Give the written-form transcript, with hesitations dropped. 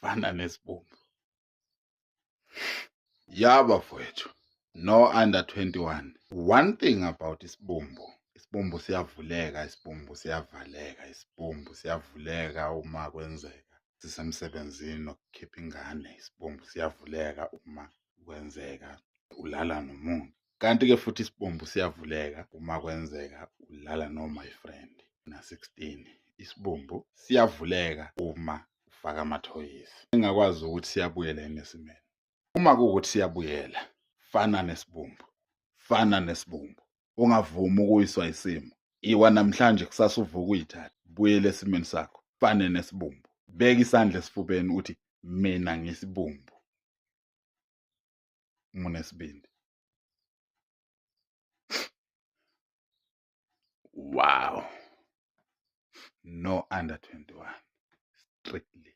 Fana nesibumbu. Ya bafowethu, no under 21. One thing about isibumbu, isibumbu siyavuleka, isibumbu siyavaleka, isibumbu siyavuleka uma kwenzeka sisemsebenzini wokukhipha ingane, isibumbu siyavuleka uma kwenzeka ulala nomuntu. Kanti-ke futhi isibumbu siyavuleka uma kwenzeka ulala no my friend na-16. Isibumbu siyavuleka uma ufaka amathoyisi. Engakwazi ukuthi siyabuyela yini esimeni. Uma kuwukuthi siyabuyela, fana nesibumbu, fana nesibumbu. Ungavumi ukuyiswa isimo. Iwa namhlanje kusasa uvuka uyithathe, buyele esimeni sakho, fane nesibumbu. Beka isandla esifubeni uthi mina ngisibumbu. Uma unesibindi. Wow. No under 21. Strictly.